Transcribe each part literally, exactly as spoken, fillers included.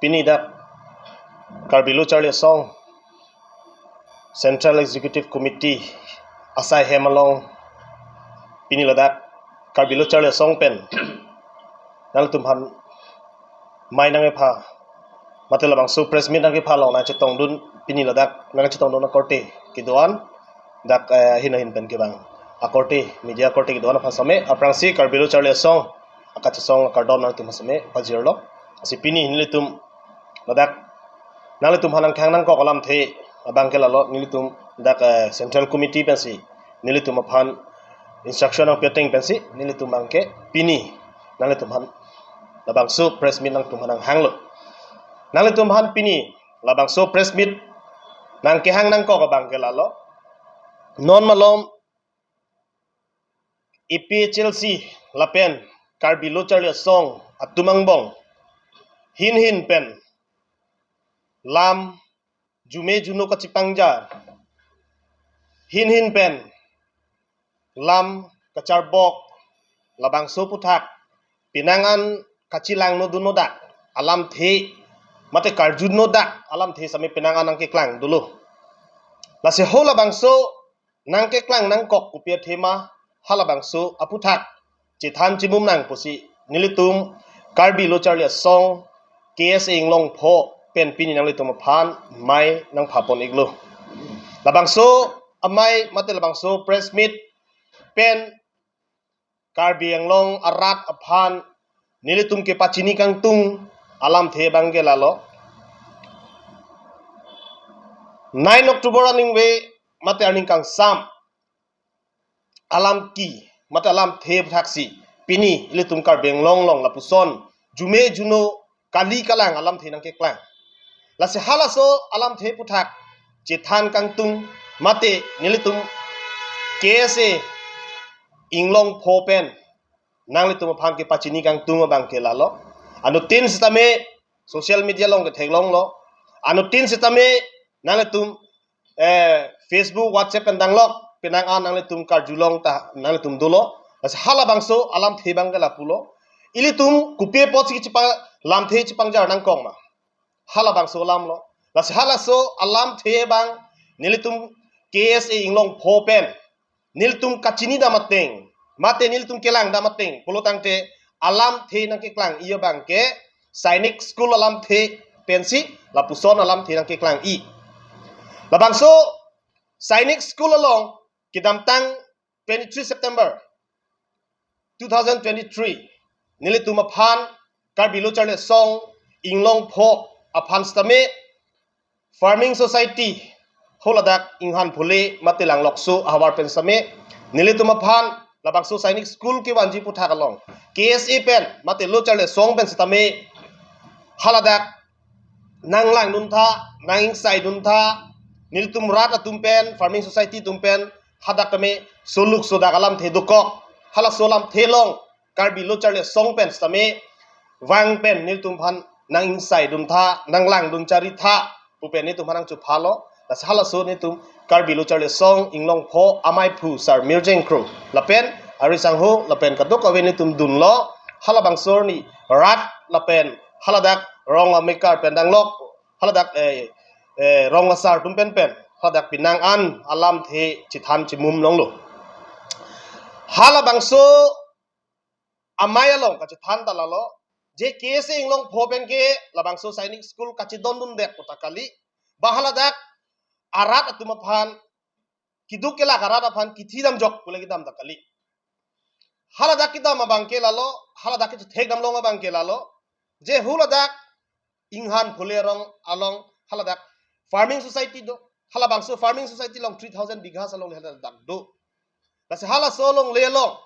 Pini dak Karbi Lo Charli Asong Central Executive Committee asai hem along pini ladak Karbi Lo Charli Asong pen nanglitum aphan mai nangkepha mate labangso press meet nangkepha along nangchetongdun pini ladak nangchetongdun akorte kedo-an dak eh, ahin ahin pen kevang akorte media akorte kedo-an aphan sitame aphrangsi Karbi Lo Charli Asong akachesong akardom nangtum sitame pajirlo. Lasi pini nelitum ladak nanglitum aphan nangkehang nangkok alamthe abang ke lalo nelitum dak eh, Central Committee pensi nelitum aphan instruction nangpi ateng pensi nelitum abang ke pini nanglitum aphan labangso press meet nangtum aphan nanghanglo. Nanglitum aphan pini labangso press meet nangkehang nangkok abang ke lalo. Non malom A P H L C lapen Karbi Lo Charli Asong atum angbong hin hin pen lam jume juno kachipangja hin hin pen lam kacharbok labangso aphuthak penang an kachilangno dunno dak alamthe mate karjuno dak alamthe sitame penang an nangkeklang dolo. Lasi ho labangso nangkeklang nangkok kopi athema halabangso aphuthak chethan chimum nang pusi nelitum Karbi Lo Charli Asong K S A Inglongpho pen pini nanglitum aphan mai nangphapon iklo. Labangso amai mate labangso press meet pen Karbi Anglong arat aphan nelitum kepachini kangtung alamthe abang ke lalo. Nine October aningve mate arni kangsam alam ki mate alamthe aphuthak si pini ilitum Karbi Anglong along lapuson jume juno kali kalang alamthe nangkeklang. Lasi halaso alamthe aphuthak chethan kangtung mate nelitum K S A Inglongpho pen nanglitum aphan kepachini kangtung abang ke lalo. Anuttin sitame social media along ketheklonglo. Anuttin sitame nanglitum eh, Facebook, WhatsApp pen danglok penang an nanglitum karjulong ta nanglitum dolo. Lasi halabangso alamthe abang ke lapulo. Ilitum kopi apotsi chipang lamthe chipangjar nangkok ma. Halabangso alamlo. Lasi halaso alamthe abang nelitum K S A Inglongpho pen nelitum kachini dam ateng mate nelitum kelang dam ateng pulo tangte alamthe nangkeklang-i abang ke Sainik School alamthe pensi lapuson alamthe nangkeklang-i. Labangso Sainik School along kedamtang twenty-three September two thousand twenty-three nelitum aphan Karbi Lo Charli Asong Inglongpho aphan sitame Farming Society holadak Inghan Phule mate Langlokso ahavar pen sitame nelitum aphan labangso Sainik School kevanji aphuthak along K S A pen mate Lo Charli Asong pen sitame haladak nanglangdun tha, nang-ingsaidun tha, nelitum rat atum pen, Farming Society atum pen hadak tame soluk sodak alamthe dokok. Halaso alamthe along Karbi Lo Charli Asong pen sitame vang pen nelitum aphan nang-ingsaidun tha, nanglangdun chari tha pu pen nelitum aphan nangchuphalo. Lasi halaso nelitum Karbi Lo Charli Asong Inglongpho amaiphu Sar Mirjeng Kro lapen ari sangho lapen kadokave nelitum dunlo. Halabangso arni rat lapen haladak rong amekar pen danglok haladak eh, eh, rong asar atum pen pen haladak penang an alamthe chethan chimum longlo. Halabangso amei along kachethan ta lalo je K S A Inglongpho pen ke labangso Sainik School kachedondundet pu ta kali, ba haladak arat atum aphan keduk kelak arat aphan kithi damjok pu le kedam ta kali. Haladak kedam abang ke lalo, haladak kechethek damlong abang ke lalo je haladak Inghan Phule rong along haladak Farming Society do. Halabangso Farming Society along three thousand bighas alongle haladak do. Lasi halaso alongle along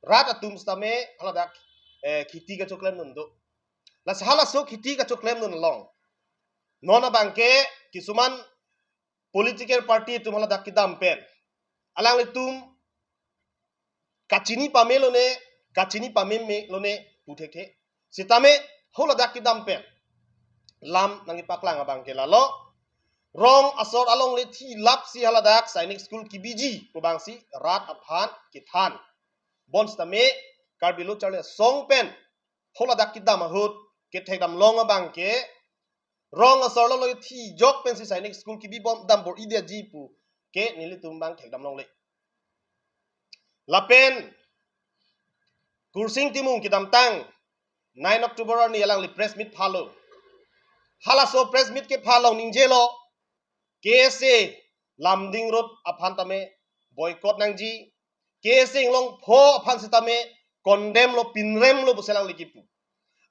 rat atum sitame haladak eh, kheti kachoklemdun do. Lasi halaso kheti kachoklemdun along non abang ke kisuman political party atum haladak kedam pen alanglitum kachini pame lone, kachini pameme lone pu thekthe. Sitame haladak kedam pen lam nangkepaklang abang ke lalo. Rong asor alongle thi lapsi haladak Sainik School kebiji pu abangsi rat aphan kethan. Bonsitame Karbi Lo Charli Asong pen haladak kedam ahut kethekdam long abang ke, rong asor lo lo thijok pensi Sainik School kebi bom dam bor-idetji pu ke nelitum abang thekdam longle. Lapen Kursing Timung kedamtang nine October arni alangli press meet phalo. Halaso press meet kepha along ningjelo, K S A Lumding Road aphan tame boycott nangji, K S A Inglongpho aphan sitame condemn lo, pinrem lo pusi alangli kipu.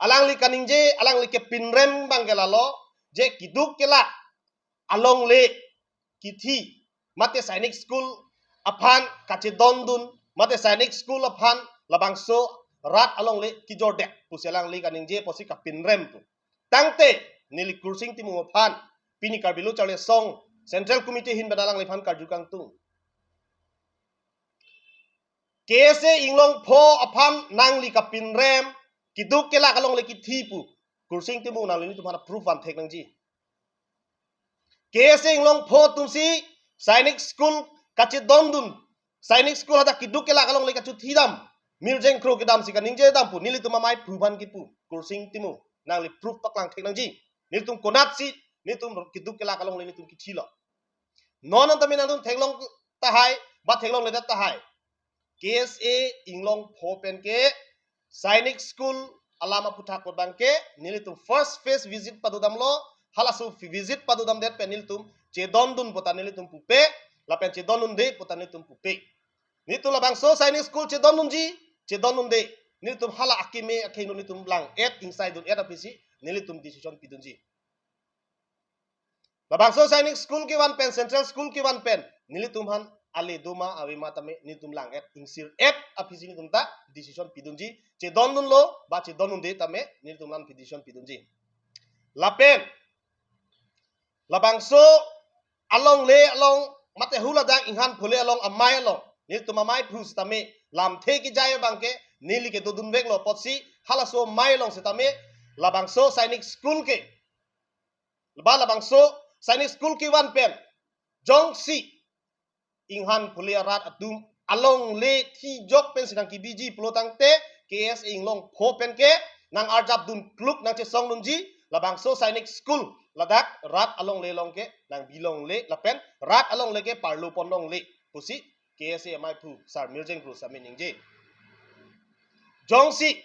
Alangli kaningje, alangli kepinrem abang ke lalo, je keduk kelak alongle kithi, mate Sainik School aphan kachedondun, mate Sainik School aphan labangso rat alongle kijordet pusi alangli kaningje apotsi kapinrem pu. Tangte neli Kursing Timung aphan pini Karbi Lo Charli Asong Central Committee ahin pen alangliphan karju kangtung. K S A Inglongpho aphan nangli kapinrem, keduk kelak alongle kithi pu Kursing Timung, nangli nelitum aphan proof vanthek nangji. K S A Inglongpho atumsi Sainik School kachedondun, Sainik School hadak keduk kelak alongle kachuthi dam, Mirjeng Kro kedamsi kaningje dam pu nelitum amei aphu aphan kipu. Kursing Timung, nangli proof paklang thek nangji. Nelitum konatsi nelitum keduk kelak alongle nelitum kithilo? Non an tame nangtum theklong tahai, ba theklongledet tahai. K S A Inglongpho pen ke Sainik School alam aphuthak abang ke nelitum first phase visit padodamlo, halaso visit padodamdet pen nelitum chedondun puta nelitum pupe, lapen chedondunde puta nelitum pupe. Nelitum labangso Sainik School chedondunji, chedondunde, nelitum hala akeme akhei nelitum lang-et, ingsaidun-et aphisi nelitum decision pidunji. Labangso Sainik School kevan pen, Central School kevan pen nelitum aphan ale doma avema tame nelitum lang-et, ingsir-et aphisi nelitum ta decision pidunji. Chedondunlo ba chedondunde tame nelitum aphan decision pidunji. Lapen labangso alongle along mate haladak Inghan Phule along amei along nelitum amei aphu sitame lamthe kejai abang ke neli kedodunveklo apotsi halaso amei along sitame labangso Sainik School ke, ba labangso Sainik School kevan pen jongsi Inghan Phule arat atum alongle thijok pensi nangkebiji pulo tangte, K S A Inglongpho pen ke nangarjapdun kluk nangchesongdunji, labangso Sainik School ladak rat alongle along ke nangbilongle lapen rat alongle ke parlopon longle pusi K S A amei aphu Sar Mirjeng Kro sitame ningje. Jongsi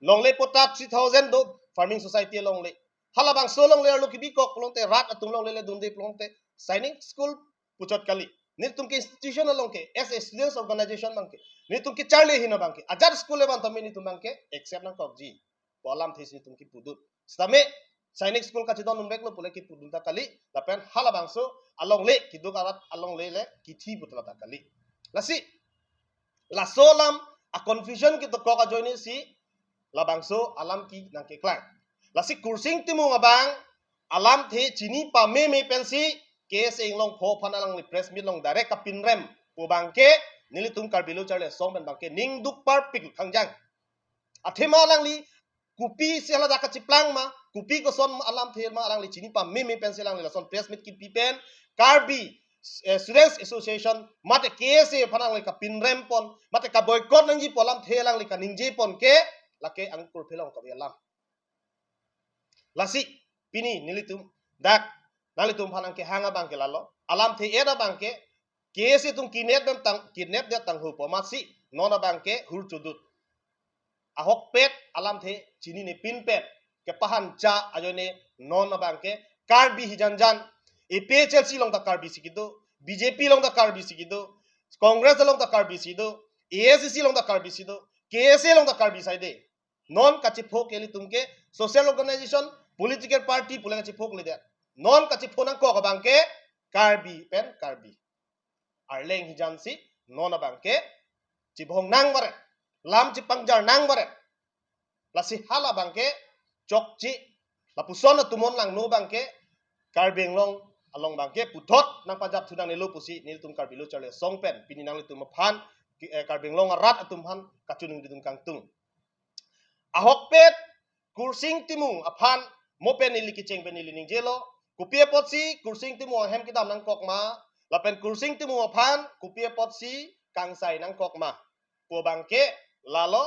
longle patta three thousand do farming society alongle, halabangso alongle arlo kebikok pulote, rat atum alongle le dunde pulote, Sainik School puchot kali. Nelitum ke institution along ke, as a students organization abang ke, nelitum kecharli ahin abang ke, ajat school le abang tame nelitum abang ke accept nangkokji pu alamthe si nelitum kipudun. Sitame Sainik School kachedondunveklo pule kipudun ta kali, lapen halabangso alongle, keduk arat alongle le kithi pu ta kali. Lasi laso alam a confusion kedokok ajoine si labangso alam ke nangkeklang. Lasi Kursing Timung abang alamthe chini pameme pensi K S A Inglongpho aphan alangli press meet along direct kapinrem pu abang ke nelitum Karbi Lo Charli Asong pen abang ke ningduk parpik khangjang. Athema alangli kopi si haladak kachiplang ma, kopi koson alamthe ma alangli chini pameme pensi alangli lason press meet kipi pen Karbi, eh, Students Association mate K S A aphan alangli kapinrem pon mate kaboycott nangji pu alamthe alangli kaningje pon ke lake angkur phelong kave alam. Lasi pini nelitum dak nanglitum aphan nangkehang abang ke lalo, alamthe-et abang ke K S A atum kidnap dem tang, kidnap det tangho pu amatsi non abang ke hur chodut. Ahokpet alamthe chinine pinpen kepahan cha ajoine non abang ke Karbi hijanjan, A P H L C along ta Karbi si kedo, B J P along ta Karbi si kedo, Congress along ta Karbi si do, A I C C along ta Karbi si do, K S A along ta Karbi si do. Non kachepho ke ilitum ke social organization, political party pule kachepho ke leader. Non kachepho nangkok abang ke Karbi pen Karbi. Arleng hijan si non abang ke chibong nang baret, lam chipangjar nang baret. Lasi halabang ke chokche, lapuson atum non langno abang ke Karbi Anglong along abang ke puthot nangpajap thu nangnelo pusi nelitum Karbi Lo Charli Asong pen pini nanglitum aphan, eh, Karbi Anglong arat atum aphan kachiningri dun kangtung. Ahokpet Kursing Timung aphan mo pen neli kecheng pen neli ningjelo. Kopi apotsi Kursing Timung ahem kedam nangkok ma, lapen Kursing Timung aphan kopi apotsi kangsai nangkok ma pu abang ke lalo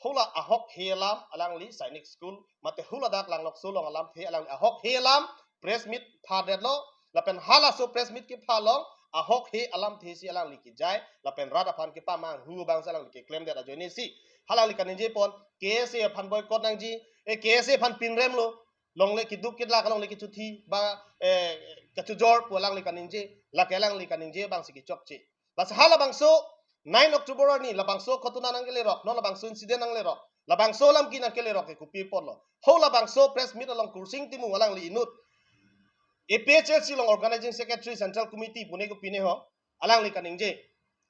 hula ahok he alam alangli Sainik School mate hula dak Langlokso along alamthe alangli ahok he alam press meet phadetlo, lapen halaso press meet kepha along ahok he alamthe si alangli kejai lapen rat aphan kepamanghu abang si alangli keklemdet ajoine si alangli kaningje pon, K S A aphan boycott nangji, eh, K S A aphan pinrem lo, longle keduk kedlak alongle kechuthi ba, eh, kachojor pu alangli kaningje, lake alangli kaningje abang si kechokche. Lasi halabangso nine October arni labangso ghotona nangkelerok, non labangso incident nanglerok, labangso alam ke nangkelerok ke kopi apotlo? Ho labangso press meet along Kursing Timung alangli inut A P H L C along organizing secretary central committee pune kopine ho, alangli kaningje.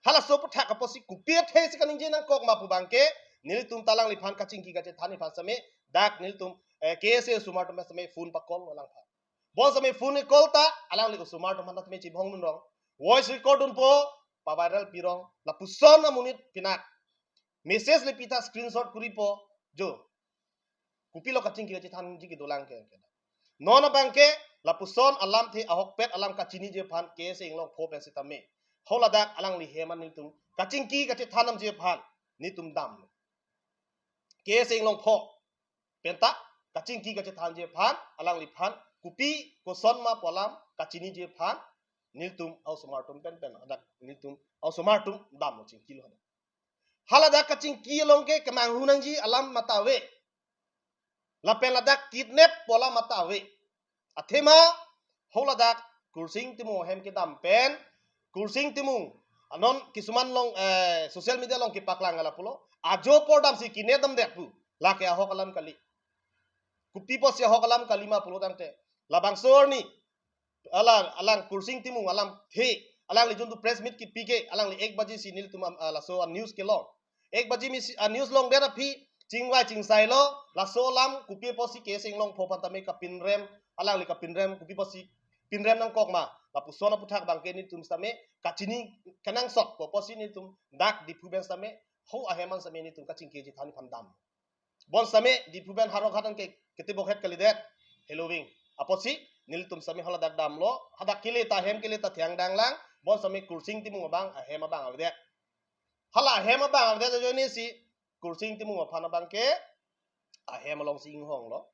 Halaso aphuthak apotsi kopi athe si kaningje nangkok ma pu abangke, nelitum ta alangliphan kachingki kachethan aphan same, dak nelitum, eh, K S A osomar atum same phone pa-call alangphan. Bon same phone call ta alangli osomar atum aphan same chibhong dunrong. Voice record dunpo, pa-viral pirong, lapuson amonit pinak. Message le pitha screenshot koripo, jo. Kopilo kachingki kachethanji kedolang ke. Non abangke, lapuson alamthe ahokpet alam kachiniji aphan K S A inglongpho pen sitame, ho ladak alangli hem an nelitum kachingki kachethan damji aphan nelitum dam. K S A inglongpho penta kachingki kachethanji aphan alangliphan kopi koson ma pu alam kachiniji aphan nelitum a-osomar atum pen pen hadak nelitum a-osomar atum damlo, chingkilo hadak. Haladak kachingki along ke kemanghu nangji alam mate ave. Lapen ladak kidnap pu alam mate ave. Athema ho ladak Kursing Timung ahem kedam pen, Kursing Timung anon kisuman along, eh, social media along kepaklang ala pulo, ajo apor damsi kidnap damdet pu. Lake ahok alam kali. Kopi apotsi ahok alam kali ma pulo tangte, labangso arni alang, alang Kursing Timung alamthe, alangli juntu press meet kepi ke, alangli ek baji si nelitum am-, ah, laso a-news kelong. Ek baji mesi a-news longdet aphi, chingvai chingsailo, laso alam kopi apotsi K S A inglongpho aphan tame kapinrem, alangli kapinrem, kopi apotsi pinrem nangkok ma, lapuson aphuthak abangke nelitum sitame kachini kenangsot pu apotsi nelitum dak Diphu pen sitame, ho ahem an sitame nelitum kachingki kachethan aphan dam. Bon sitame Diphu pen Howraghat an ke ketebok het kalidet, heloving. Apotsi nelitum sitame haladak damlo, hadak kele ta ahem kele ta thang danglang, bon sitame Kursing Timung abang ahem abang avedet. Hala ahem abang avedet ajoine si Kursing Timung aphan abangke ahem alongsi inghonglo.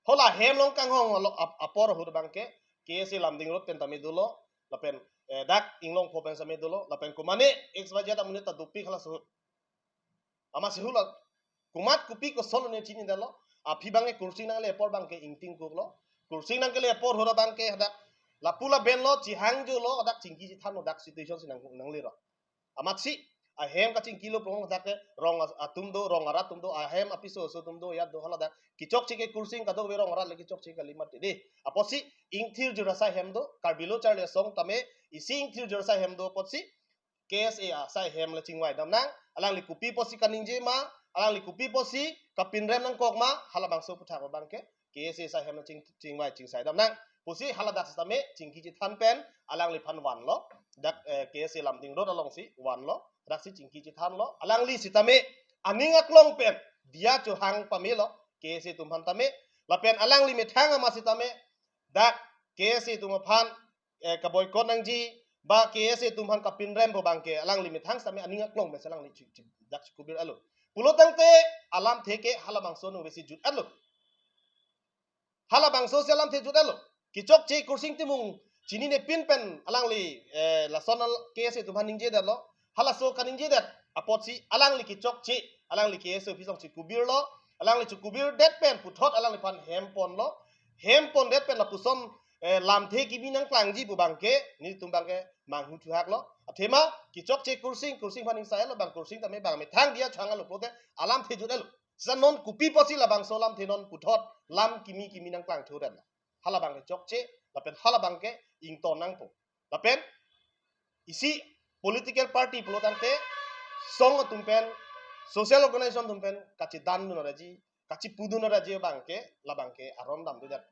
Hala ahem along kanghong alo ap-, apor ahut abangke K S A Lumding Road pen tame dolo, lapen, eh, dak inglongpho pen sitame dolo, lapen komane X Y Z amonit ta dopik halaso ahut. Amatsi hula komat kopi koson ne chinidetlo. Aphi abangke Kursing nangle apor abangke ingtingkoklo. Kursing nangkele apor ahut abangke hadak lapu laben lo, chihang jolo, hadak chingki chethanlo, dak situation si nang, nanglerok. Amatsi ahem kachingkilo prong hadak ke rong as-, atum do, rong arat atum do, ahem apiso aso atum do, ya do haladak. Kechokche ke Kursing, kadokave rong arat le kechokche kali mati dei. Apotsi ingthir jur asai hem do, Karbi Lo Charli Asong tame isi ingthir jur asai hem do apotsi K S A asai hem le chingvai dam nang, alangli kopi apotsi kaningje ma, alangli kopi apotsi kapinrem nangkok ma, halabangso aphuthak abangke K S A asai hem le ching, chingvai chingsai dam nang pusi haladak sitame chingki chethan pen alangliphan vanlo, dak, eh, K S A Lumding Road alongsi vanlo, daksi chingki chethanlo, alangli sitame aning aklong pen diya chohang pamelo K S A atum aphan tame, lapen alangli methang ama sitame dak K S A atum aphan, eh, kaboycott nangji, ba K S A atum aphan kapinrem pu abangke alangli methang sitame aning aklong pen si alangli chu, chu, dak chikubir-etlo. Pulo tangte alamthe ke halabangso nuvesi jut-etlo. Halabangso si alamthe jut-etlo. Kechokche Kursing Timung chinine pin pen alangli, eh, lason al-, K S A atum aphan ningjedetlo. Halaso kaningjedet apotsi alangli kechokche, alangli K S A office along chikubirlo, alangli chikubirdet pen puthot alangliphan hem ponlo, hem pondet pen lapuson, eh, lamthe kimi nangklangji pu abangke, nelitum abangke manghu thuhaklo. Athema kechokche Kursing, Kursing aphan ingsai-etlo, bang Kursing tame bang methang diya chohang-etlo pulote alamthe jut-etlo. Sita non kopi apotsi labangso alamthe non puthot lam kimi kimi nangklang thudet. Halabangke chokche, lapen halabangke ington nangpo. Lapen isi political party pulo tangte song atum pen, social organization atum pen kachedandun araji, kachipudun araji abangke, labangke aron damdedet.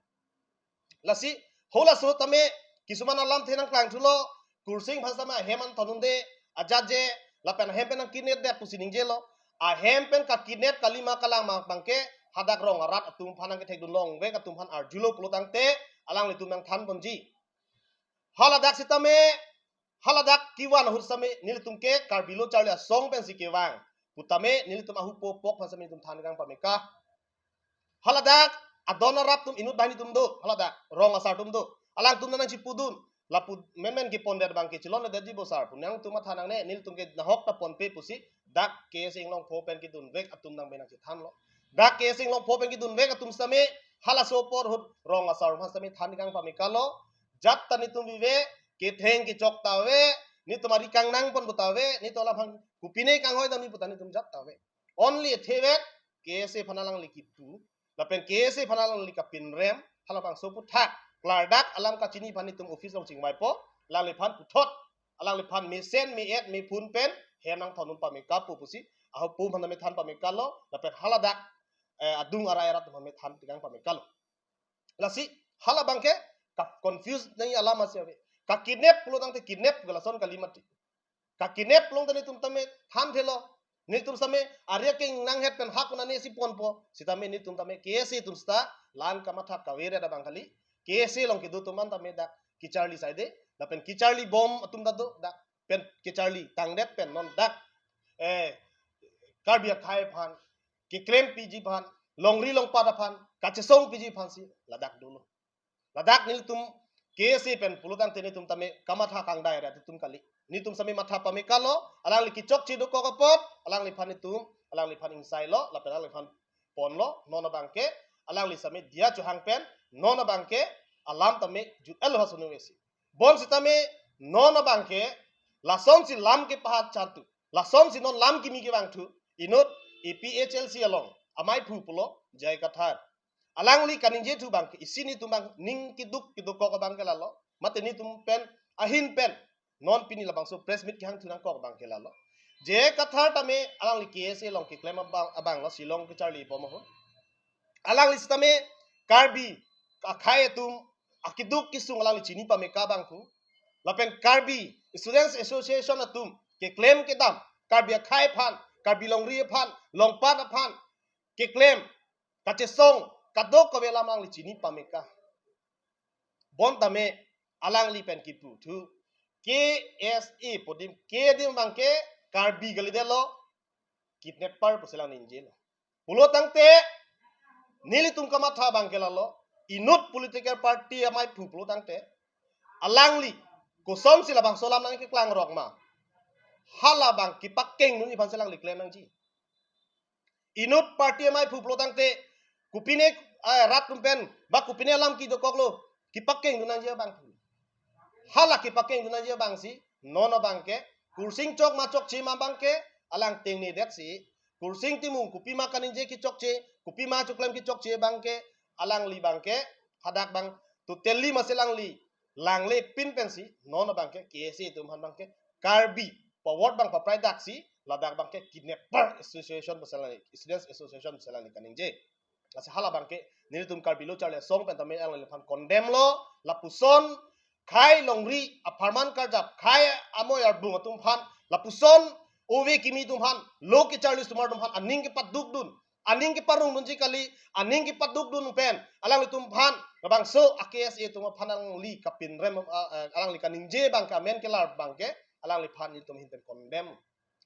Lasi, halaso tame kisuman alamthe nangklang thulo, Kursing aphan sitame ahem an thondunde, ajat je, lapen ahem pen nangkidnapdet pusi ningjelo, ahem pen kakidnap kalima kalang ma abangke, hadak rong arat atum aphan nangkethekdun longvek atum aphan arjulo pulo tangte, alanglitum nangthan ponji. Haladak sitame, haladak kevan ahut sitame, nelitum ke Karbi Lo Charli Asong pensi kevang. Putame nelitum ahupo pok aphan sitame nelitum than kang pameka. Haladak adon arap atum inut banghini atum do, haladak rong asar atum do. Alangtum nangchipudun. Lapu menmen kepon det abangke chilon le detji bo sar pu nangtum matha nangne, nelitum ke nahok ta ponpe pusi dak K S A Inglongpho pen kedunvek atum nangbe nangchethanlo. Dak K S A Inglongpho pen kedunvek atum sitame halaso apor ahut rong asar aphan sitame than kang pamekalo. Jat ta nelitum vive, ketheng kechok ta ave, nelitum ari kangnang pon pu ta ave, nelitum alam aphan kopine kanghoi damji pu ta nelitum jat ta ave. Only athevek K S A aphan alangli kipu, lapen K S A aphan alangli kapinrem, halabangso aphuthak klardak alam kachini aphan nelitum office along chingvaipo, alangliphan puthot, alangliphan mesen, me-et, me-phone pen, hem nangthondun pameka pu pusi, ahupo aphan sitame than pamekalo, lapen haladak, eh, adung arai arat aphan sitame than tekang pamekalo. Lasi, halabangke, ka confuse nangji alam asi ave. Ka kidnap pulo tangte kidnap ke lason kali mati. Ka kidnap pulo tangte nelitum tame thanthelo. Nelitum sitame ari akeng nanghet pen hak unane si ponpo. Sitame nelitum tame K S A atum sita la-an kamatha kaveret abang kali. K S A along kedo atum an tame dak kecharli saide. Lapen kecharli bom atum ta do dak pen kecharli tangdet pen non dak, eh, Karbi akhei aphan, keklem piji aphan, longri longpat aphan, kachesong piji aphan si ladak dolo. Ladak nelitum K S A pen pulo tangte nelitum tame kamatha kangdai ra atum kali. Nelitum sitame matha pamekalo, alangli kechokche dokok apot, alangliphan nelitum, alangliphan ingsailo, lapen alangliphan ponlo, non abangke, alangli sitame diya chohang pen, non abangke, alam tame jut-etlo ha sunu esi. Bonsitame, non abangke, lasonsi lam kepahat chantu, lasonsi non lam kimi kevangthu, inut A P H L C along, amaiphu pulo, J I Kathar. Alangli kaningjethu abangke, isi nelitum abang ning keduk kedokok abangke lalo. Mate nelitum pen, ahin pen. Non pini labangso press meet kehangthu nangkok abangke lalo. J I Kathar tame alangli K S A along keklem abang, abanglo Shillong kecharli bom ahut. Alangli sitame Karbi akhei atum akeduk kesung alangli chini pameka abang pu. Lapen Karbi Students Association atum keklem kedam Karbi akhei aphan, Karbi longri aphan, longpat aphan keklem, kachesong, kadokave alam alangli chini pameka. Bon tame alangli pen kiputhu K S A pu adim, K adim abangke Karbi kalidetlo, kidnapper pusi alang ningjelo. Pulo tangte, nelitum kamatha abangke lalo, inut political party amaiphu pulo tangte, alangli kosonsi labangso alam nangkeklang rok ma, halabang kepakengdunji aphansi alangli klem nangji. Inut party amaiphu pulo tangte, kopine, eh, rat atum pen, ba kopine alam kedokoklo, kepakengdun nangji abang pu. Hala kepakengdun nangji abangsi, non abangke, kursing chok ma chokche ma abangke, alang tengnedetsi, kursing timung, kopima kaningje kechokche, kopima choklem kechokche abangke, alangli abangke, hadak abang, totally masi alangli, langle pin pensi, non abangke, K S A atum aphan abangke, Karbi, paword abang papraidaksi, ladak abangke, kidnapper association pusi alangli, Students Association pusi alangli kaningje. Lasi hala abangke, nelitum Karbi Lo Charli Asong pen tame alangliphan condemn lo, lapuson, khei longri, apharman karjap, khei amoi arbung atum aphan, lapuson, ove kimi atum aphan, lo kecharli osomar atum aphan, aning kepadukdun, aning keparungdunji kali, aning kepadukdun pen, alanglitum aphan, labangso a K S A atum aphan alangli kapinrem, ah, ah, alangli kaningje abangke, amen kelar abangke, alangliphan nelitum ahin pen condemn.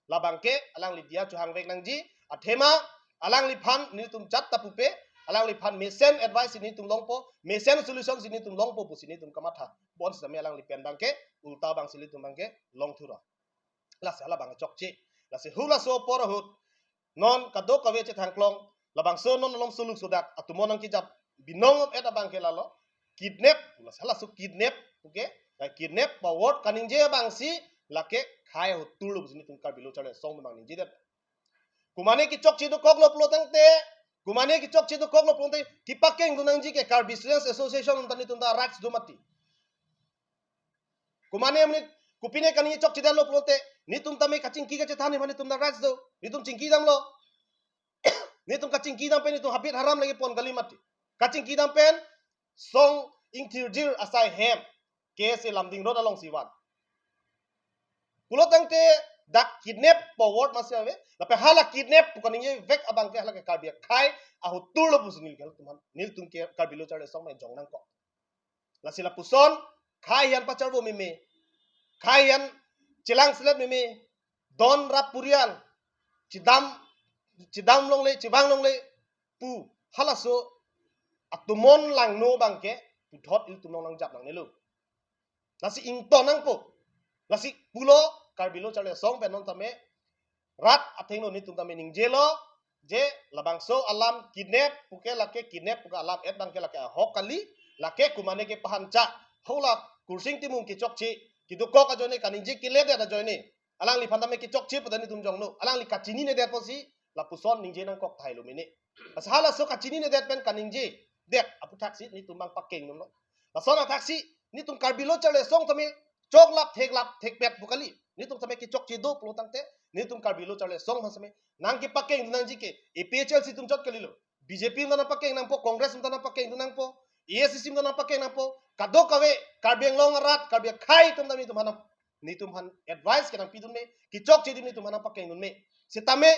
Labangke, alangli diya chohangvek nangji, athema, alangliphan nelitum jat ta pupe, alangliphan mesen advice si nelitum longpo, mesen solution si nelitum longpo pusi nelitum kamatha. Bonsitame alangli pen abangke, ulta abangsi nelitum abangke, longthura. Lasi halabang chokche. Lasi halaso apor ahut, non kadokave chethangklong, labangso non along suluk sudak, atum nangkejap, binong et abangke lalo, kidnap, lasi halaso kidnap, okay? Lake kidnap, paword kaningje abangsi, lake khei ahut turlo pusi nelitum Karbi Lo Charli Asong abang ningjedet. Komane kechokche dokoklo pulo tangte, komane kechokche dokoklo pulo tangte, kepakengdun nangji ke Karbi Students Association atum ta nelitum ta rights do mati. Komane mane kopine kaningje chokchedetlo pulote, nelitum tame kachingki kachethan aphan nelitum ta rights do, nelitum chingki damlo. Nelitum kachingki dam pen nelitum habit haram lagi pon kali mati. Kachingki dam pen song ingthirjir asai hem, K S A Lumding Road alongsi van. Pulo tangte dak kidnap paword masi ave, lapen hala kidnap pu kaningjevek abangke hala ke Karbi akhei ahut turlo pusi nelitum aphan, nelitum ke Karbi Lo Charli Asong abang jong nangkok. Lasi lapuson, khei an pacharvo meme, khei an chelang selet meme, don rap purian, chedam, chedam longle, chevang longle pu halaso atomon langno abangke puthot ilitum along nangjap nangnelo. Lasi ington nangpo. Lasi pulo Karbi Lo Charli Asong pen non tame rat athengno netum tame ningjelo, je labangso alam kidnap puke lake, kidnap puke alam et abangke lake ahok kali, lake kumane ke pahancha, hala Kursing Timung kechokche, kedokok ajoine, kaningje keledet ajoine alangliphan tame kechokche pu ta netum jonglo, alangli kachininedet pusi lapuson ningje nangkok tahai lo mene. Lasi halaso kachininedet pen kaningjedet aphuthaksi netum abang pakengdunlo. Lason athaksi netum Karbi Lo Charli Asong tame choklap theklap thekpet pu kali. Netum tame kechokche do pulo tangte netum Karbi Lo Charli Asong aphan tame nangkepakengdun nangji ke A P H L C atum chot kalilo. B J P atum ta nangpakeng nangpo, Congress atum ta nangpakengdun nangpo, A I C C atum ta nangpakeng nangpo, kadokave Karbi Anglong arat, Karbi akhei atum tame netum aphan, netum aphan advice ke nangpidun me, kechokche adim netum aphan nangpakengdun me. Sitame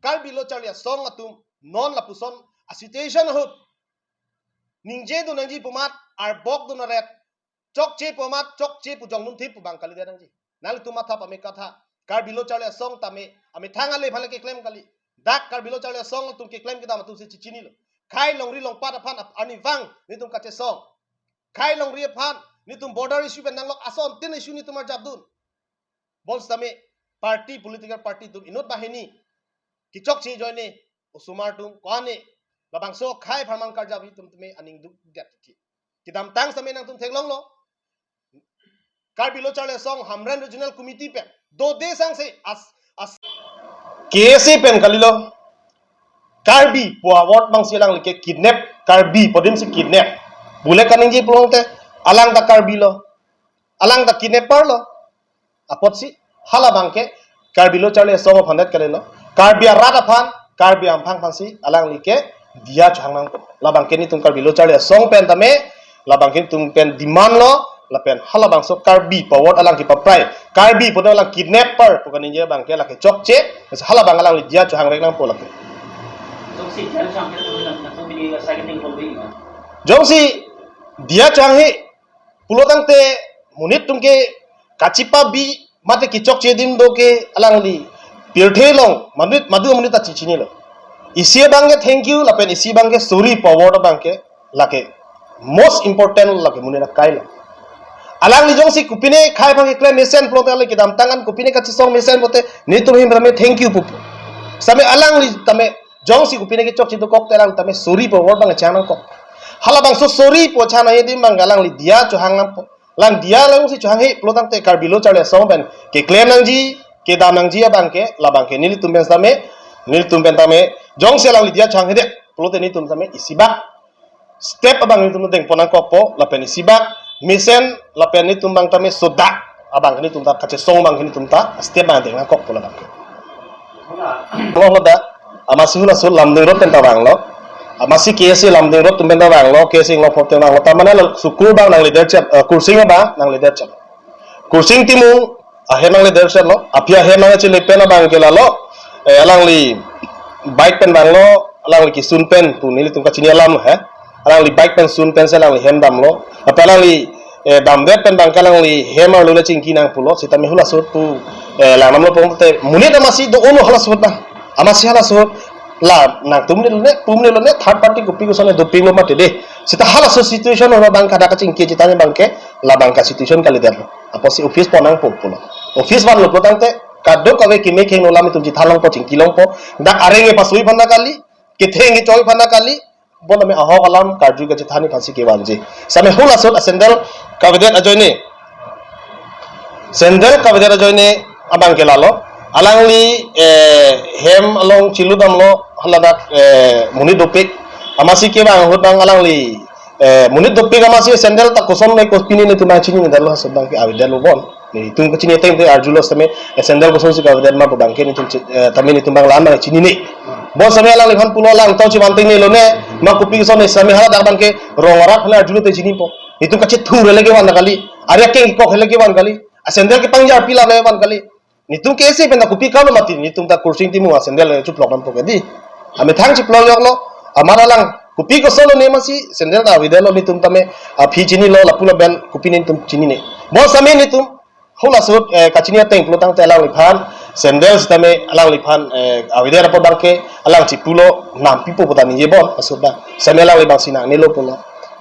Karbi Lo Charli Asong atum non lapuson a situation ahut ningjedun nangji pu amat, arbokdun aret, chokche pu amat chokche pu jongdun thip pu abang kalidet nangji. Nanglitum matha pame katha, Karbi Lo Charli Asong tame amethang ale aphan le keklem kali. Dak Karbi Lo Charli Asong atum keklem kedam atum si chechinilo. Khei longri longpat aphan ap-, arnivang netum kachesong. Khei longri aphan, netum border issue pen nanglok asontin issue netum arjapdun. Bonsitame party, political party atum inut banghini kechokche ajoine, osomar atum ko-an ne, labangso khei apharman karjap atum tame aning dukdet ki. Kedamtang sitame nangtum theklonglo, Karbi Lo Charli Asong Hamren Regional Committee pen dode sangse as, as K S A pen kalilo, Karbi pu a-word abangsi alangli ke kidnap, Karbi pu adim si kidnap. Bule kaningje pulote alang ta Karbi lo, alang ta kidnapper lo. Apotsi hala abangke Karbi Lo Charli Asong aphan det kalilo, Karbi arat aphan, Karbi aphang aphansi alangli ke diya chohang nangpo. Labangke netum Karbi Lo Charli Asong pen tame, labangke netum pen demand lo, lapen halabangso Karbi pu a-word alang kepaprai, Karbi pu adim alang kidnapper pu kaningje abangke lake chokche, hala abang alangli diya chohang rek nangpo lake. Jongsi diya chohang ke tu na tu bini sa ke ting pon bi ma. Jongsi diya chohang he pulo tangte monit atum ke kachipabi mate kechokche adim do ke alangli pirthe along monit madu monit ta chechinilo. Isi abangke thank you lapen isi abangke sorry pu a-word abangke lake most important lake monit akhei lo. Alangli jongsi kopine khei aphan keklem mesen pulote, alangli kedamtang an kopine kachesong mesen pulote netum ahin tame thank you pupo. Sitame alangli tame jongsi kopine kechokche dokok te alang tame sorry pu a-word abang chohang nangkok. Halabangso sorry pu chohang nangji adim abang alangli diya chohang nangpo. Alang diya alangsi chohang he pulo tangte Karbi Lo Charli Asong pen keklem nangji, kedam nangji abangke, labangke nelitum pen tame, nelitum pen tame jongsi alangli diya chohang hedet pulote netum tame isibak step abang netum dengpon nangkokpo, lapen isibak mesen lapen netum abang tame sodak abang netum ta kachesong abang netum ta step abang deng nangkokpo labangke. Lo da, amatsi hula so Lumding Road pen ta vanglo. Amatsi K S A Lumding Road atum pen ta vanglo, K S A Inglongphop pen vanglo. Ta mane la Sukur abang nangleder chet, eh, Kursing abang nangleder chet. Kursing Timung ahem nangleder chetlo, aphi ahem nangchele pen abangke lalo, eh, alangli bike pen vanglo, alangli kesun pen pu nelitum kachini alam he. Alangli bike pen sun pensi alangli hem damlo. Lapen alangli, eh, damdet pen abangke alangli hem arlo le chingki nang pulo. Sitame hula ahut pu, eh, lang damlo pulote monit amatsi do-olo hala ahut abang. Amatsi hala ahut la nangtum ne lone, tum ne lone, third party kopi kosonne dopinglo mati de. Sita hala ahut situation holo abang kada kachingki chethan abangke labang ka situation kalidetlo. Apotsi office pon nangpo pulo. Office vanlo pulo tangte kadokave keme khengno alam netum chethan longpo, chingki longpo. Dak areng kepasoi aphan ta kali, ketheng kechoi aphan ta kali, bon tame ahok alam karju kachethan aphansi kevanji. Sitame hula ahut a-sandal kavedet ajoine, sandal kavedet ajoine abangke lalo. Alangli, eh, hem along chilu damlo haladak, eh, monit dopik. Amatsi kevang ahut abang alangli, eh, monit dopik amatsi sandal ta koson me kopine netum abang chininedetlo, ahut abangke avedetlo bon. Netum kachini ateng te arjulo sitame, eh, sandal kosonsi kavedet ma pu abangke netum chi-, eh, tame netum abang la-an abang chinine. Bonsitame alangliphan pulo lang tau chivan tengne lone, ma kopi kosonne sitame haladak abangke rong arat aphan arjulo te chinipo. Netum kachethur le kevan kali, ari akeng kok le kevan kali, a-sandal kepangjar pila le van kali. Netum K S A pen ta kopi kalo mati, netum ta Kursing Timung a-sandal le chuplok dampo ke di. Amethang chiplok yoklo, amat alang kopi koson lone amatsi sandal ta avedetlo netum tame, aphi chinilo lapu lapen kopine netum chinine. Bonsitame netum Halaso, eh, kachini ateng pulo tangte alangliphan sandal sitame alangliphan, eh, avedet apot abangke alang chipulo nampipo pu ta ningje bon asut abang. Sitame alangli abang si nangnelo pulo.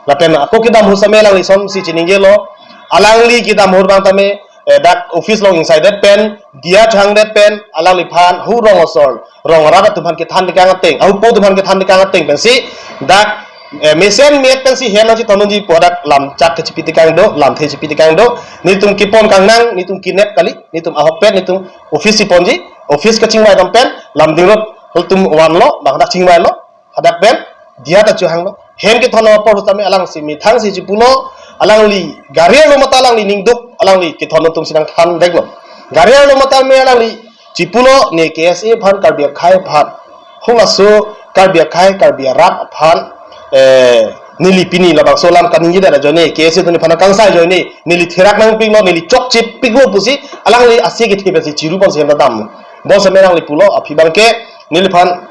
Lapen ako kedam ahut sitame alangli son si chiningjelo. Alangli kedam ahut abang tame, eh, dak office along ingsaidetpen, diya chehangdetpen, alangliphan hu rong asor, rong arat atum aphan kethan tekang ateng, ahupo atum aphan kethan tekang ateng pensi dak, eh, mesen met pensi hem nangchethondunji pu dak lam chak kechepi tekang do, lamthe chepi tekang do, nelitum kepon kangnang, nelitum kinep kali, nelitum ahokpet, nelitum office si ponji, office kachingvai dam pen, Lumding Road atum vanlo, bang dak chingvailo, hadak pen, diya ta chehanglo. Hem kethon apor sitame alang si methang si chipulo, alangli gari arlo mate alangli ningduk, alangli kethon atum si nangthan veklo. Gari arlo mate alangli chipulo, ne K S A aphan, Karbi akhei aphan. Halaso Karbi akhei, Karbi arat aphan, eh, neli pini labangso alam kaningjedet ajoine, K S A atum neliphan kangsai ajoine, neli therak nangpiklo, neli chokche piklo pusi, alangli ase kethe pensi chiru ponsi hem ta dam. Bonsitame alangli pulo, aphi abangke, neliphan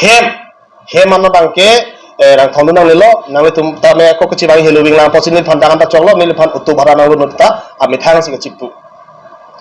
hem, hem an abangke, eh, nangthondun nangnelo, nanglitum tame ako kachevang helo vinglang pusi neliphan dak an ta choklo, neliphan auto bhara nanglo ta, amethang si kachipu.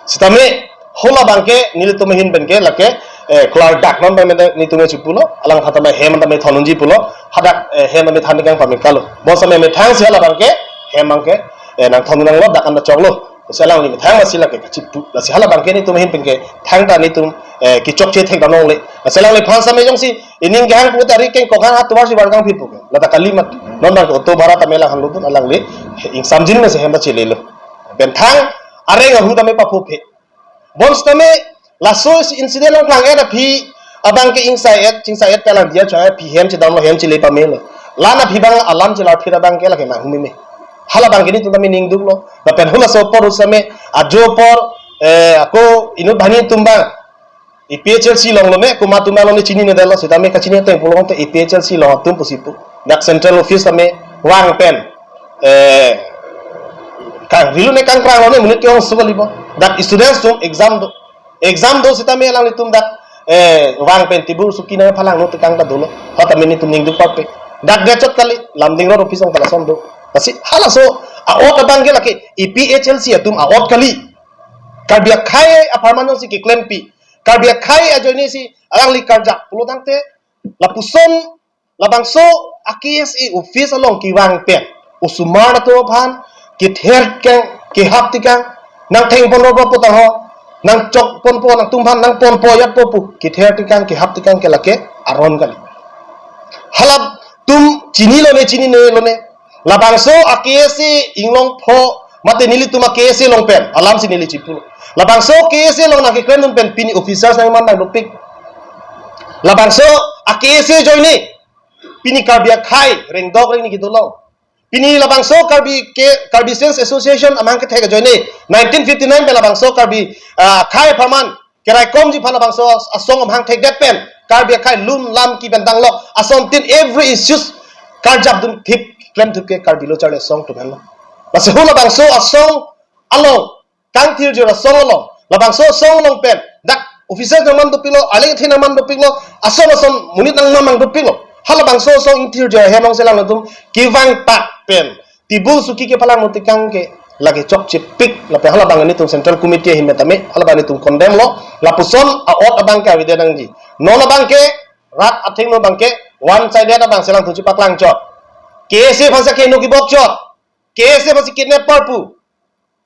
Sitame, hala abangke, nelitum ahin penke, lake, eh, klardak non abang nelitum chipulo, alangphan tame hem tame thondunji pulo, hadak, eh, hem tame than tekang pamekalo. Bonsitame methang si hala abangke, hem abangke, eh, nangthondun nanglo, dak an ta choklo. Lasi alangli methang lasi lake kachipu. Lasi hala abangke nelitum ahin penke thangta nelitum, eh, kechokche thekdam longle. Lasi alangliphan sitame jongsi ining kehang pu ta ri kengkok hang atovar si bar kangphit pu ke. Lata kalimat. Non abangke auto bhara tame lang hanlodun alangli ingsamjin mesi hem ta chelelo. Pen thang areng ahu tame paphuphe. Bonsitame laso incident nangklang-et aphi abangke ingsai-et, chingsai-et pen alang diya chehang aphi hem chedamlo, hem chele pamelo. La-an aphi abang alam chelarphit abangke lake manghu meme. Hala abangke nelitum tame ningduklo. Lapen halaso apor sitame ajo apor, eh, ako inut banghini atum abang A P H L C along lone, komat atum along ne chininedetlo, sitame kachini ateng pulo tangte A P H L C along atum pusi pu. Dak central office tame vang pen, eh, kangri lone, kangkrang lone, monit ke-ong su kali bo. Dak students atum exam do. Exam do sitame alanglitum dak, eh, vang pen table suki nangphalangno tekang ta dolo. Hatame nelitum ningduk pape. Dak gachot kali, Lumding Road office along ta lason do. Lasi halaso a-ot abangke lake A P H L C atum a-ot kali. Karbi akhei apharman si keklempi. Karbi akhei ajoine si alangli karjap pulo tangte, lapuson labangso a K S A office along kevang pen osomar atum aphan kether tekang, kehap tekang, nangtheng ponpo pu ta ho, nangchok ponpo, nangtum aphan nangponpo yatpo pu kether tekang, kehap tekang ke lake aron kali. Halatum chinilo ne, chinine lone. Labangso a K S A inglong pho, mate nelitum a K S A along pen alam si neli chipulo. Labangso K S A along nangkeklemdun pen pini officers nangman nang dopik. Labangso a K S A ajoine pini Karbi akhei rengdok rengni kedolong. Pini labangso Karbi ke, Karbi Students Association amahang kethek ajoine nineteen fifty-nine pen labangso Karbi, ah, akhei apharman keraikomji aphan labangso as-, asong amahang thekdet pen Karbi akhei lun lam ki pen danglok asontin every issues karjapdun thip klemthup ke Karbi Lo Charli Asong atum henlo. Lasi hala labangso asong along, kangthirjir asong along, labangso asong along pen dak officers nangman dopiklo, arleng athe nangman dopiklo, ason ason monit nangman dopiklo. Halabangso asong ingthirjir ahem along si alanglitum kevang tak pen table suki kephalangno tekang ke lake chokchepik, lapen halabang nelitum Central Committee ahin pen tame halabang nelitum condemn lo. Lapuson a-ot abangke avedet nangji. Non abangke rat athengno abangke one sided abang si alangtum chepaklang chot. K S A aphan si keno kibok chot. K S A aphan si kidnapper pu.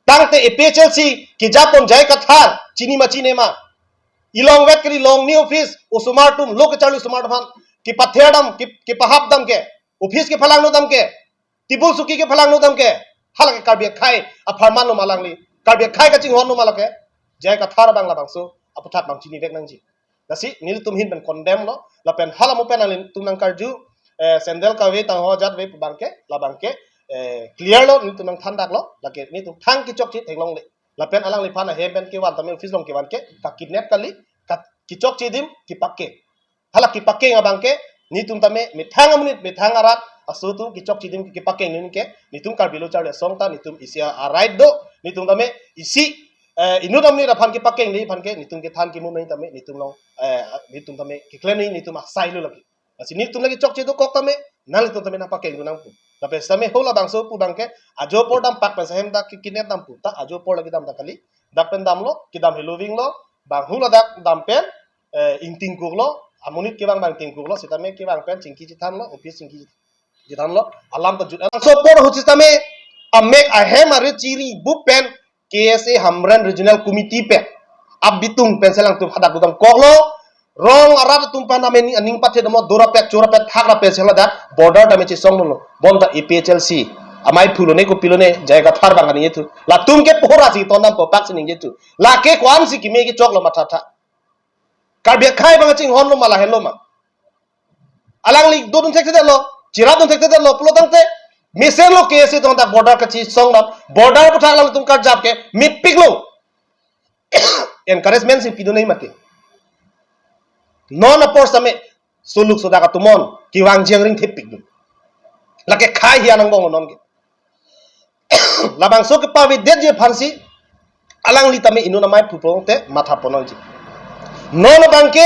Tangte A P H L C kejapon J I Kathar, chini ma chinine ma. Ilong vet kali, longni office, osomar atum, lo kecharli osomar atum aphan kepather dam, ke, kepahap dam ke, office kephalangno dam ke, table suki kephalangno dam ke, halake Karbi akhei apharman lo ma alangli, Karbi akhei kachinghon lo ma lake, J I Kathar abang labangso aputhak abang chinivek nangji. Lasi nelitum ahin pen condemn lo, lapen hala mo pen nanglitum nangkarju, eh, sandal kave tangho ajat ave pu abangke, labangke, eh, clear lo, nelitum nangthandaklo, lake nelitum thang kechokche theklongle. Lapen alangliphan ahem pen kevan tame office along kevan ke, ka kidnap kali, ka kechokche adim kepakeng. Hala kepakeng abangke, nelitum tame methang amonit, methang arat aso atum kechokche adim kepakeng neli ke, nelitum Karbi Lo Charli Asong ta, nelitum isi a-right do, nelitum tame isi, eh, inut amonit aphan kepakengde aphan ke, nelitum kethan kemu nai tame, nelitum along, eh, nelitum tame keklem nai, nelitum asai lo lake. Lasi nelitum lake chokche dokok tame, Nanglitum tame nangpakeng dun nangpo. Lapen sitame hala bangso pu abangke ajo apor dampak pen sahem dak ke kinep dam pu ta ajo apor lagi dam dak kali. Dak pen damlo, kedam heloving lo, bang hala dak dam pen, eh, ingtingkuklo, amonit kevang bang tingkuklo, sitame kevang pen chingki chethanlo, office chingki chethanlo, alam ta jut. Bangso apor ahut sitame amek ahem arit chiri bup pen K S A Hamren Regional Committee pen abitung pen si alangtum hadak dodam koklo, rong arat atum pen amen aning pathe damo, dorapet chorapet thakrapet si ladak border tame chesong lo. Bonta A P H L C amei phulo ne kopilo ne J I Kathar abang kaningje thu. Latum ke pohor si ton dampo, pak si ningje thu. Lake ko-an si keme kechoklo mathatha. Karbi akhei abang chinghon lo ma lahenlo ma. Alangli dodun thekthedetlo, chirap dun thekthedetlo, pulo tangte mesenlo K S A tong dak border kachesong dam, border aputhak alangtum karjap ke mepiklo. Encouragement si pidun nai mati. Non apor sitame soluk sodak atum on kevang jengring thepik dun. Lake khei hian angbong non ke. Labangso kepavedetji aphan si alangli tame inut amei phu pon te matha pon nangji. Non abangke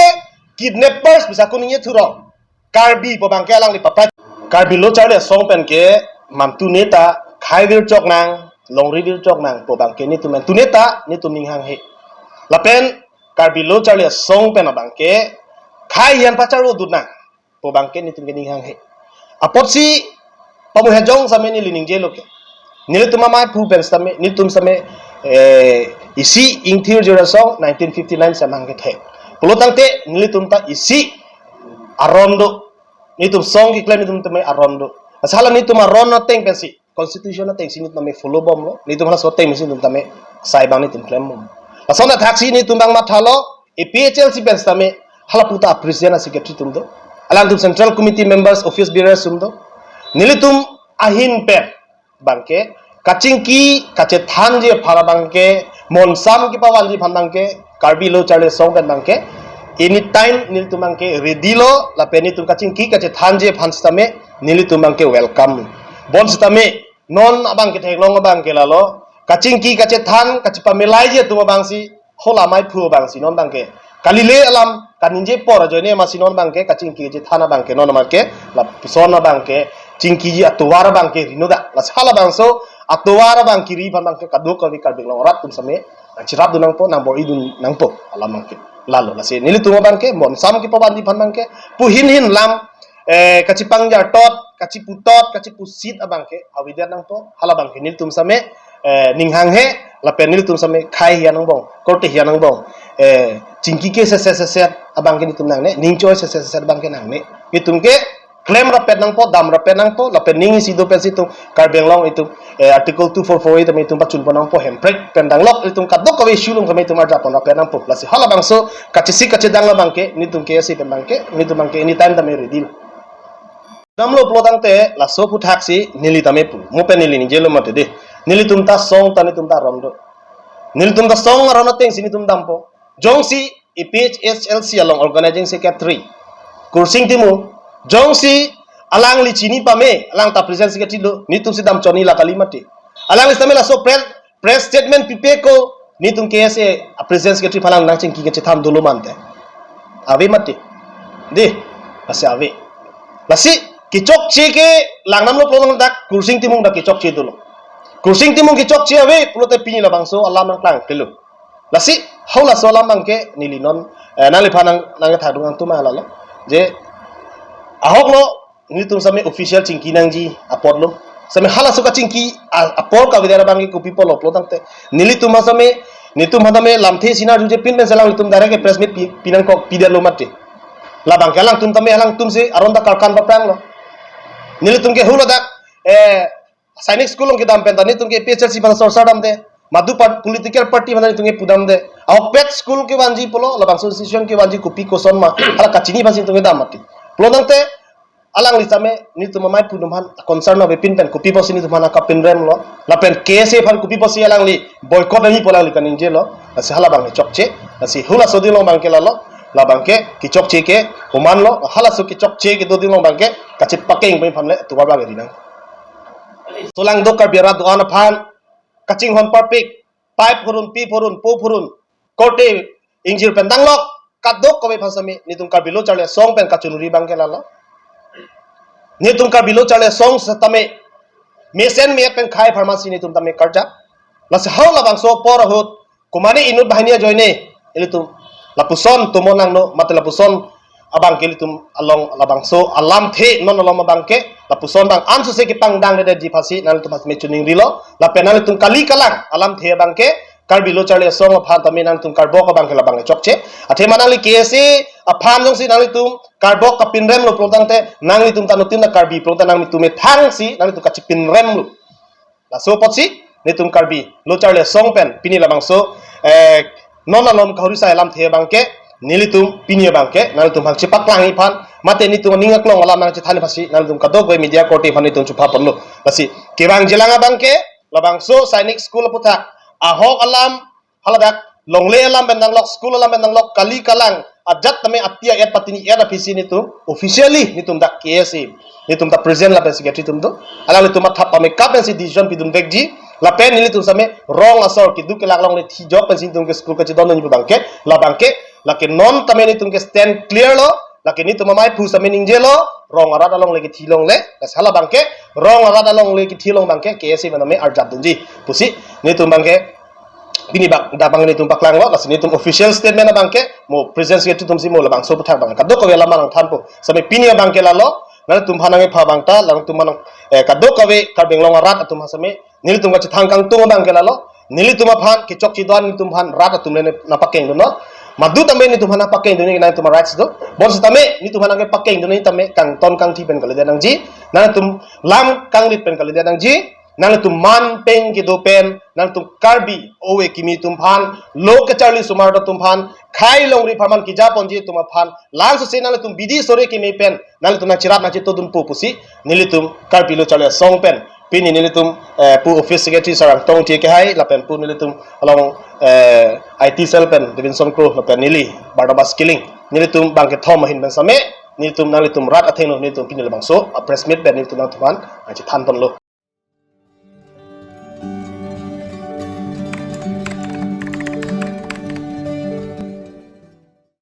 kidnappers bisa kuningje thurong. Karbi pu abangke alangli papai. Karbi Lo Charli Asong pen ke mantu neta khai vir chok nang, longri vir chok nang pu abangke netum mantu neta netum ning hanghe. Lapen Karbi Lo Charli Asong pen abangke khei hian pacharo dun nang pu abangke netum ke ning hanghe. Apotsi pamu hejong sitame neli ningjelo ke, nelitum amei phu pen sitame, netum sitame, eh, isi ingthir jora song nineteen fifty-nine sitame kethek. Pulo tangte nelitum ta isi aron do. Netum song keklem netum tame aron do. Asala netum aron ateng pensi, constitution ateng si netum tame follow bomlo. Netum halaso ateng si netum tame sai abang netum klem bom. Lason athaksi netum abang mathalo, A P H L C pen sitame hala puta president a secretary atum do. Alangtum central committee members, office bearers atum do. Nelitum ahin pen abangke kachingki kachethanji aphan abangke, monsam kepavanji aphan abangke, Karbi Lo Charli Asong pen abangke anytime nelitum abangke ready lo, lapen netum kachingki kachethanji aphan sitame nelitum abangke welcome. Bonsitame non abangke theklong abangke lalo, kachingki kachethan kachepamelaiji atum abangsi, hala amei phu abangsi non abangke kalile alam kaningje apor ajoine masi non abangke kachingki kachethan abangke non abangke lapuson abangke chingkiji atovar abangke rino da. Lasi halabangso atovar abangke ri aphan abangke kadokave Karbi Anglong arat atum sitame nangcherap dun nangpo, nangbor-i dun nangpo alam abangke. Lalo lasi nelitum abangke monsam kepavanji aphan abangke pu hin hin lam, eh, kachepangjartot, kacheputot, kachepusit abangke avedet nangpo, hala abangke nelitum sitame, eh, ning hanghe, lapen nelitum sitame khei hian angbong, korte hian angbong, eh, chingki ke seset seset abangke netum nangne, ning choi seset seset abangke nangne. Netum ke klem rapet nangpo, dam rapet nangpo, lapen ning isi do pensi itum Karbi Anglong itum, eh, Article two four four A tame itum pachun pon nangpo, Hemprek pen danglok itum kadokave issue along tame itum arjap pon rapet nangpo. Lasi halabangso kachesik kachedang abangke netum K S A pen abangke, netum abangke anytime tame ready. Damlo pulo tangte laso aphuthaksi neli tame pu. Mo pen neli ningjelo mati dei. Nelitum ta song ta netum ta aron do. Nelitum ta song aron atengsi netum dampo. Jongsi A P H L C along organizing secretary Kursing Timung, jongsi alangli chini pame, alang ta president secretary do, netumsi dam chot ni la kali mati. Alangli sitame laso press, press statement pipe ko, netum K S A a president secretary aphan alang nangchingki kachethan dolo mante. Ave mati. Dei, lasi ave. Lasi kechokche ke lang damlo pulo tangte dak Kursing Timung dak kechokche dolo. Kursing Timung kechokche ave pulote pini labangso alam nangklang kelo. Lasi halaso alam abangke neli non, eh, nangliphan nang, nangkethak dun nangtum lalo. Je ahok lo netum sitame official chingki nangji apotlo. Sitame halaso kachingki a-, apor kavedet abangke kopi apotlo pulo tangte, nelitum sitame, netum sitame lamthe sinar juje pin pen si alanglitum direct ke press meet pi, pi nangkok, pidetlo mati. Labangke alangtum tame alangtumsi aron ta karkan papranglo. Nelitum ke hula dak, eh, Sainik School along kedam pen ta netum ke A P H L C aphan sorsa damde. Madu par-, political party aphan netum ke pudamde. Ahokpet school kevanji pulo, labangso institution kevanji kopi koson ma, hala kachini aphansi netum kedam mati. Pulo tangte alangli sitame netum amei phu atum aphan concern avepin pen kopi pusi netum aphan kapinremlo. Lapen K S A aphan kopi pusi alangli boycott nangji pu alangli kaningjelo. Lasi halabang chokche. Lasi halaso adim along abangke lalo. Labangke kechokche ke omanlo. Halaso kechokche kedo adim along abangke kachepakeng pen aphan le atovar abang ri nang. Solangdo Karbi arat do-an aphan kachinghon parpik, pipe phurun, pi phurun, po phurun, korte ingjir pen danglok, kadokave aphan sitame netum Karbi Lo Charli Asong pen kachiningri abangke lalo. Netum Karbi Lo Charli Asong setame mesen me-et pen khai apharman si netum tame karjap. Lasi hau labangso apor ahut komatne inut banghini ajoine ilitum lapuson tumon nangno mate lapuson abangke ilitum along labangso alamthe non along abangke lapuson bang ansose kepangdang dede ji aphansi nanglitum asme chuning rilo lapen nanglitum kali kalang alamthe abangke Karbi Lo Charli Asong aphan tame nanglitum karbok abangke labang chokche. Athema nangli K S A aphan jongsi nanglitum karbok kapinrem lo pulo tangte nanglitum ta nutin na Karbi pulo tangte nanglitum methang si nanglitum kachipinrem lo. Laso apotsi netum Karbi Lo Charli Asong pen pini labangso eh, non alom kahuri sai alamthe abangke nelitum pini abangke nanglitum aphan chepaklang aphan mate netum aning aklong alam nangchethan aphansi nanglitum kadokave media korte aphan netum chupha ponlo. Lasi kevang jilang abangke labangso Sainik School aputhak ahok alam haladak longle alam pen nanglok school alam pen nanglok kali kalang ajat tame ati a-et patini et aphisi netum officially netum dak K S A netum ta president lapen secretary atum do alanglitum athap pamekap pensi decision pidun vekji lapen nelitum same rong asor keduk kelak longle thijok pensi netum ke school kachidon nonji abangke labangke lake non tame netum ke stand clear lo lake netum amei phu same ningjelo rong arat alongle kethi longle lasi halabangke rong arat alongle kethi long abangke K S A pen tame arjap dunji pusi netum abangke pini bak dak abang netum paklanglo lasi netum official statement abangke mo president secretary atumsi mo labangso aputhak abang kadokave alam nangthanpo same pini abangke lalo nanglitum aphan nangkepha abang ta nanglitum aphan eh, kadokave Karbi Anglong arat atum asame nelitum kachethang kangtung abangke lalo nelitum aphan kechok chidon nelitum aphan rat atum le nangpakeng dunnon madu tame netum aphan nangpakeng dun nanglitum rights do bonsitame netum aphan nangkepakeng dun tame kangton kangthi pen kalidet nangji nanglitum lam kangrit pen kalidet nangji nanglitum man peng kedo pen nanglitum Karbi ove kimi atum aphan lo kacharli osomar atum aphan khai longri apharman keja ponji atum aphan langsose nanglitum bidi sore keme pen nanglitum nangcherap nangchetodunpo pusi nelitum Karbi Lo Charli Asong pen pini nelitum eh, pu office secretary Sarang Tongti kehai lapen pu nelitum along eh, I T cell pen Davidson Kro lapen neli Barnabas Killing nelitum bangkethom ahin pen same nelitum nanglitum rat athengno nelitum pini labangso a press meet pen nelitum nangtum aphan nangchethan ponlo.